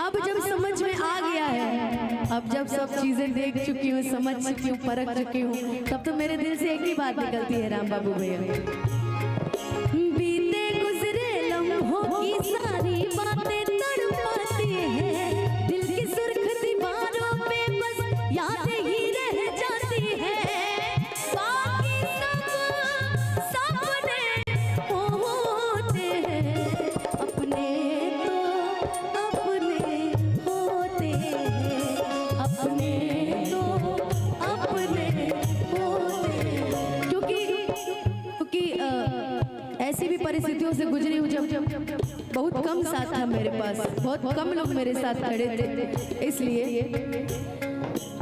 अब जब समझ में आ गया है, अब जब सब चीजें देख चुकी हूँ, समझ चुकी हूँ, परख चुकी हूँ, तब तो मेरे दिल से एक ही बात निकलती है राम बाबू भैया, बीते गुजरे लम्हों की सारी बातें तड़पाती हैं, दिल की सुर्ख दीवारों पे बस यादें ही रह जाती है, बाकी सब सपने होते हैं, अपने तो अपने होते हैं, अपने तो अपने होते हैं। क्योंकि क्योंकि ऐसी भी परिस्थितियों से गुजरी हूँ जब बहुत कम साथ था मेरे पास, बहुत कम लोग मेरे साथ खड़े थे, इसलिए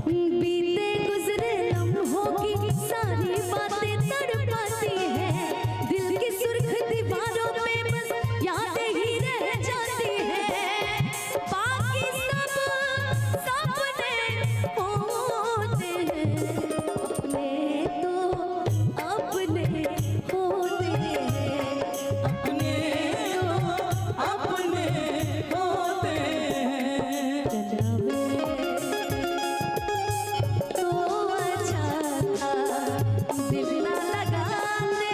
बीते गुजरे लम्हों की सारी बातें तड़पाती हैं, दिल की सुर्ख दीवारों पे बस यादें ही रह जाती हैं, बाकी सब सपने होते हैं, अपने तो अपने होते हैं, अपने तो अपने होते हैं। तो अच्छा था दिल ना लगाते,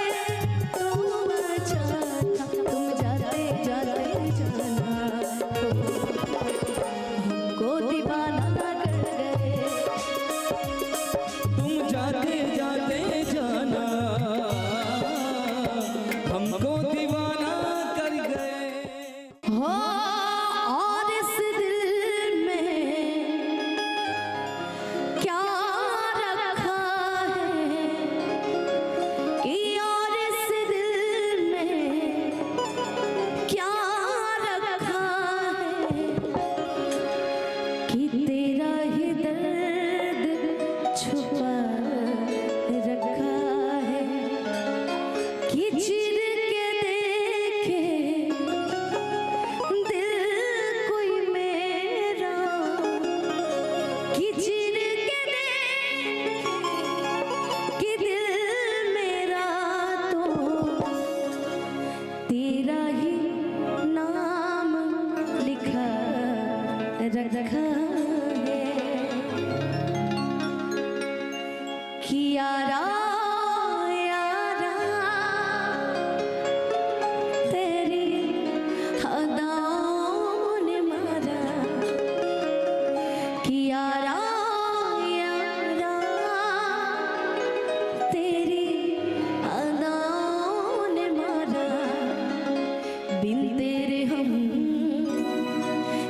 तो अच्छा था तुम जाते जाते जाना, तो हमको दीवाना कर गए, तुम जाते जाते जाना, हमको दीवाना कर गए। हो और इस दिल में क्या रखा है, कि और इस दिल में क्या रखा है, कि तेरा ही दर्द छुपा रखा है, कि चिर के देखे दिल कोई मेरा, कि चिर के देखे कि दिल मेरा तो तेरा ही नाम लिखा रखा है, कि यारा यारा तेरी अदाओं ने मारा, कि यारा यारा तेरी अदाओं ने मारा, बिन तेरे हम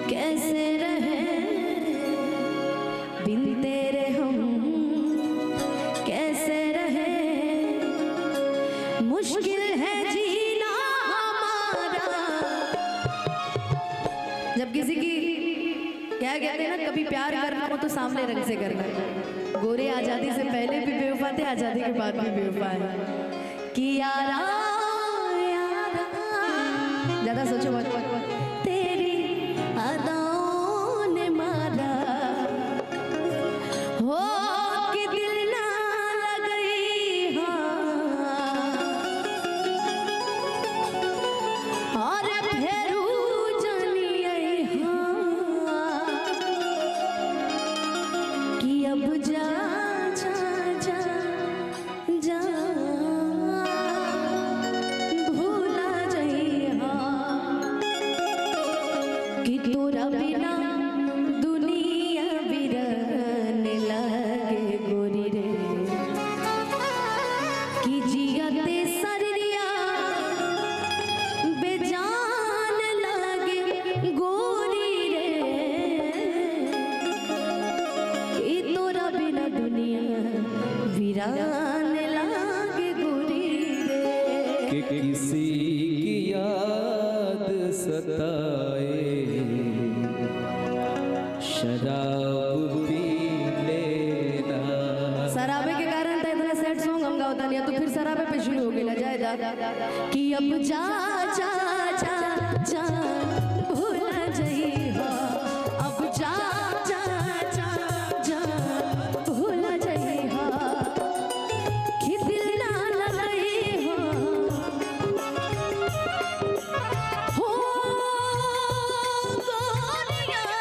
कैसे रहे, बिन तेरे हम कैसे रहे, मुश्किल है जीना हमारा। जब किसी की क्या कहते हैं ना, कभी प्यार करना हो तो सामने रंग से करना। गोरे आज़ादी से पहले भी बेवफा थे, आज़ादी के बाद भी बेवफा है। कि यारा यारा, ज़्यादा सोचो मत, तेरी अदाओं ने मारा, हो कि दिल ना लगई हाँ, और फेरू जानिए हाँ, कि अब जा जा जा जा भूला जाइए हाँ, कि तोरा बिना दुनिया बिरन लागे गोरी रे, कि जियते सरिया बेजान लागे गोरी रे, कि तोरा बिना दुनिया वीरान लागे गोरी रे। कि किसी की याद सताए, शराब पी लेना। शराबे के कारण तो इतना सैड सॉन्ग हम गाता नहीं, तो फिर शराबे पे शुरू हो गया जाएगा कि अब जा जा जा जा भूला जाइए, अब जा जा जा जा भूला जाइए, कि दिल ना लगाई हो गोरिया,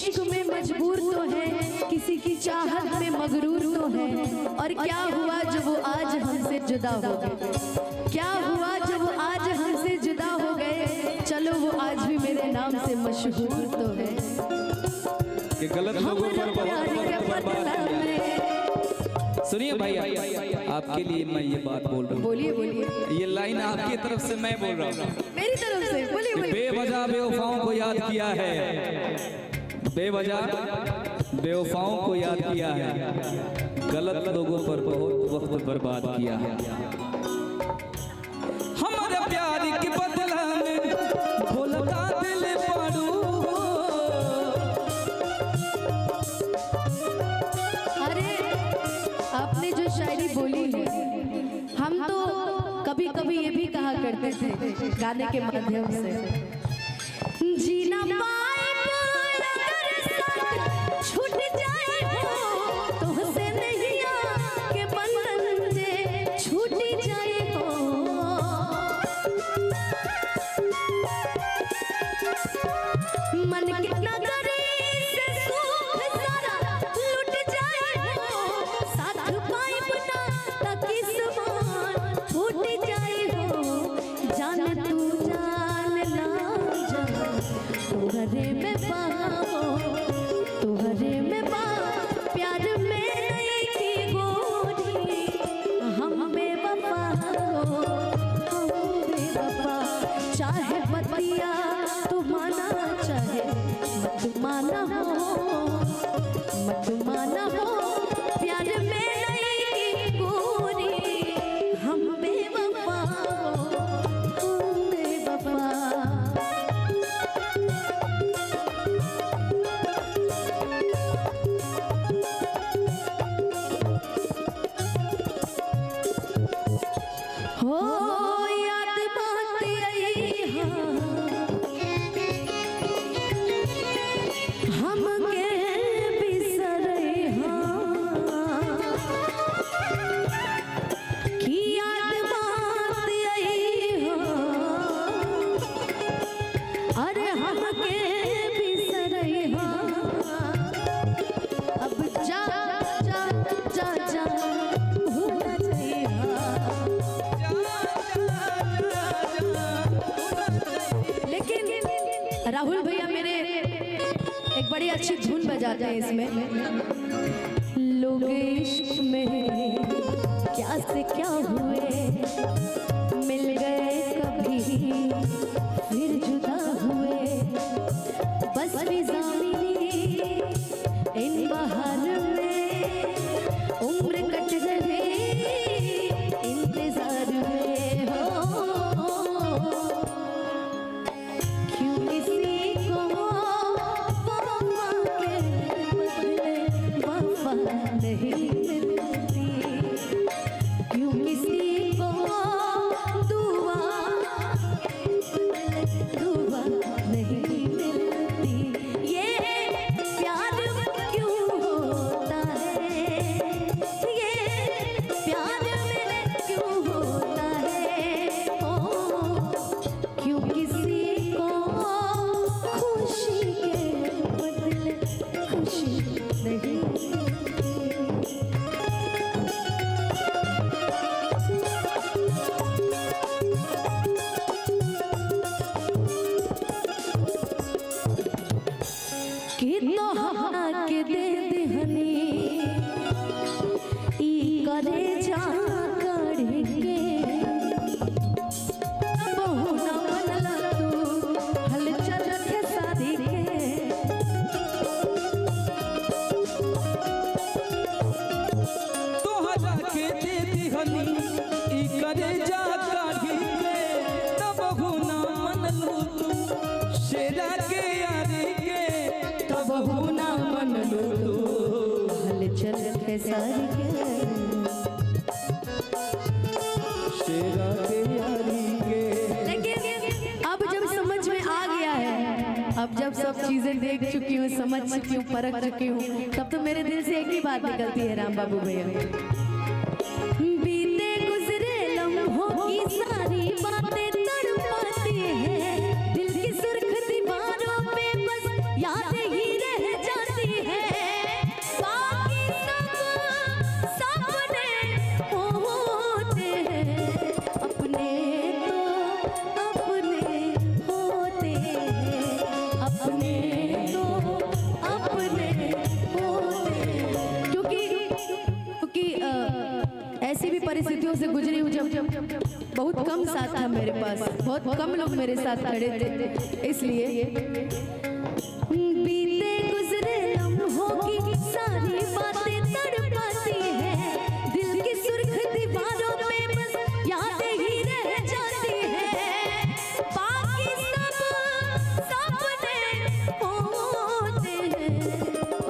इश्क में मजबूर तो है, किसी की चाहत में मगरूर तो है, और क्या हुआ जो वो आज हमसे जुदा हो गए, क्या हुआ जो वो आज हमसे जुदा हो गए, चलो वो आज भी मेरे नाम से मशहूर तो है। कि गलत लोगों पर बहुत वक्त बर्बाद किया। सुनिए भैया, आपके लिए मैं ये बात बोल रहा हूँ। बोलिए बोलिए। ये लाइन आपकी तरफ से मैं बोल रहा हूँ। मेरी तरफ से बोलिए बोलिए। बेवजह बेवफाओं को याद किया है, बेवजह बेवफाओं को याद किया है, गलत लोगों पर बहुत वक्त बर्बाद किया है। हमारे प्यार के बदला में भोलता दिल पाड़ू। अरे आपने जो शायरी बोली है, हम तो कभी कभी ये भी कहा करते थे गाने के माध्यम से, जीना पाए अगर साथ छूट जाए हो तो से नहीं के बंधन जे छूट जाए हो। मन कितना करे से सुख सारा लुट जाए हो, साथ पाए बना किस्मत फूट जाए हो। जान तू जान ना जा, तुहरे में पाओ, तुहरे में पा, प्यार में नहीं की गोरी, हम बेवफा हो, हम बेवफा। चाहे बतिया तू माना, चाहे मत माना हो, मत माना हो, प्यार में नहीं की गोरी, हम बेवफा हो, हम बेवफा। हो याद बात आई हाँ, हम के बिसरे हाँ, कि याद बात आई हाँ, अरे हम के बिसरे हाँ। अब जा जा जा जा भूल जाइए। लेकिन राहुल भैया मेरे एक बड़ी अच्छी धुन बजाते हैं इसमें। लोग इश्क में क्या से क्या हुए, मिल गए कभी फिर जुदा हुए, बस फिजा मिली इन बहार में, उम्र कट रही इंतजार में हो। क्यों किसी को वफा के बदले वफा नहीं मिलती, क्यों किसी को दुआ के बदले दुआ नहीं मिलती, ये प्यार क्यों होता है, ये प्यार में क्यों होता है, ओ क्यों किसी को खुशी के बदले खुशी नहीं मिलती। कि तो हम के दे देहनी ई करे जा कर के, बहु न बनला तू हलचल के शादी के। तोहरा के दे दिहनी ई करे जा काढ़ी के, तब ना मनलू तू शेरा के यारी के, तब ना मनलू तू हलचल के सारी के, शेरा के यारी के। लेकिन अब जब समझ में आ गया है, अब जब सब चीजें देख चुकी हूँ, समझ चुकी हूँ, परख चुकी हूँ, तब तो मेरे दिल से एक ही बात निकलती है राम बाबू भैया, बीते गुजरे लम्हों की सारी बातें तड़पाती है, दिल की सुर्ख दीवारों पे बस याद ही रह ऐसी भी परिस्थितियों से गुजरी हूँ जब बहुत कम साथ था मेरे पास, बहुत कम लोग मेरे साथ खड़े थे, इसलिए बीते गुजरे लम्हों की सारी बातें तड़पाती है, दिल की सुर्ख दीवारों पे बस यादें ही रह जाती है। बाकी सब सपने होते हैं,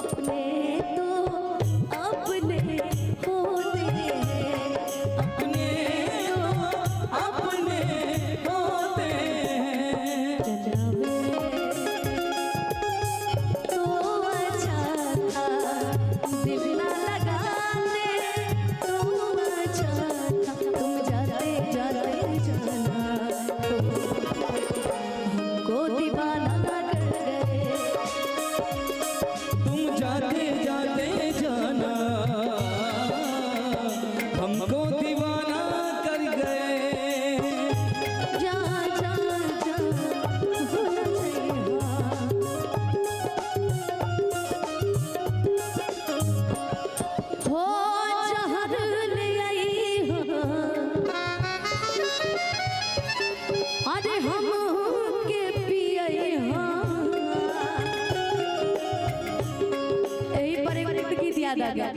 अपने तो अपने होते हैं, अपने तो अपने होते हैं। तो अच्छा था दिल ना लगाते, तो अच्छा था तुम जाते जाते जाना, तो हमको दीवाना कर गए। तुम जाते जाते जाना, हमको दीवाना कर गए। जा जा जा भूल जइहा, हो जहर ले आई हो, अरे हम के पियई हाँ। यही पर एक गीत याद आ गया।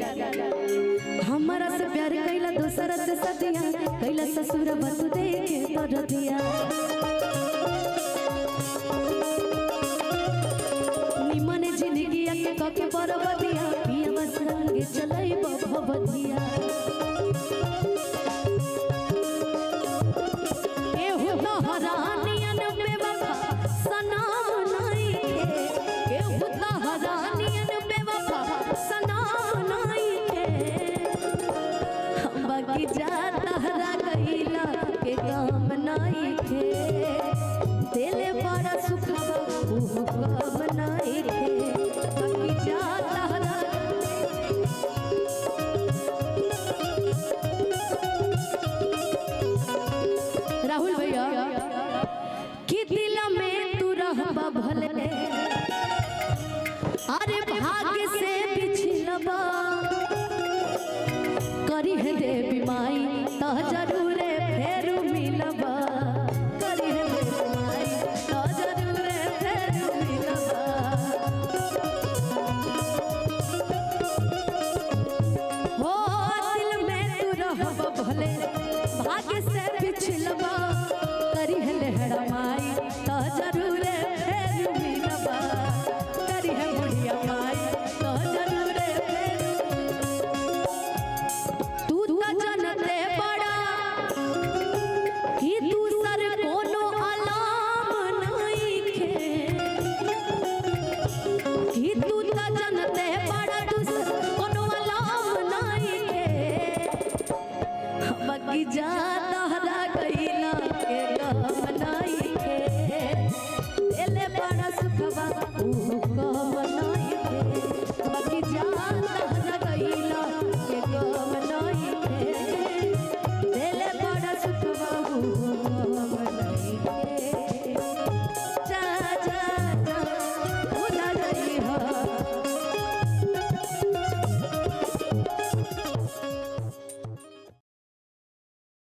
हमारा से प्यार कैला दोसरा से सदिया, कैला ससुर बतु दे के पर दिया, निमन जिंदगी के कके बरबदिया, पियवा संगे चलई भवदिया। एहु तोहरानियन बेवफा सनम नइखे, एहु तोहरानियन बेवफा सनम नइखे, बाकी जा तहरा कहिला के काम नइखे, दिल बड़ा सुखवा उहो काम नइखे, बाकी जा तहरा। राहुल भैया कि दिल में तू रहबा भले, अरे भाग्य से बिछलबा, करी है देवी माई तो जरूरे फेरू मिलबा, करी है देवी माई तो जरूरे फेरू मिलबा। हो दिल में तू रहबा भले, भाग्य से बिछलबा, करी है लेहड़ा माई तो जरूरे फेरू मिलबा, करी है बुढ़िया माई तो जरूरे फेरू। तू तो जनते बड़ा कि दूसर कोनो अलाम नइखे, कि तू तो जनते बड़ा दूसर कोनो अलाम नइखे, बाकी जा